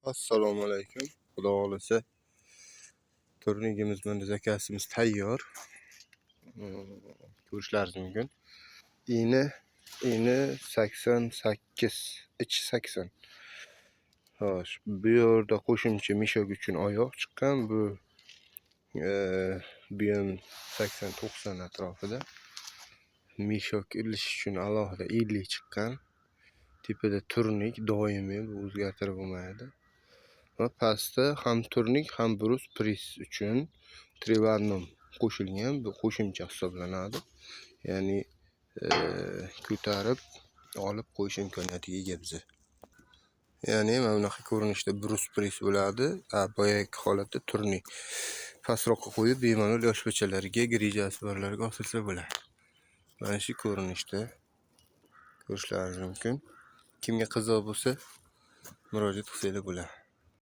Assalomu alaykum. Xudo xohlasa, turnigimiz, mana, zakazimiz tayyor. Ko'rishlaringiz mumkin. Eni 88, ichi 80. Xo'sh, bu yerda qo'shimcha мешок uchun oyoq chiqqan. Bu ham 80-90 atrofida. Мешок ilish uchun alohida 50 chiqqan. Tepada turnik doimiy, bu o'zgartirib bo'lmaydi. Va pastda ham turnik, ham брус пресс uchun три в одном qo'shilgan. Bu qo'shimcha hisoblanadi. Ya'ni ko'tarib olib qo'yish imkoniyatiga ega biza. Ya'ni mana bunaqa ko'rinishda брус пресс bo'ladi. A boyagi holatda turnik. Pastroqqa qo'yib, bemalol yosh bachalarga, грыжа si borlarga osilsa bo'ladi. Mana shu ko'rinishda ko'rishlaringiz mumkin. Kimga qiziq bo'lsa, murojaat qilsanglar bo'ladi.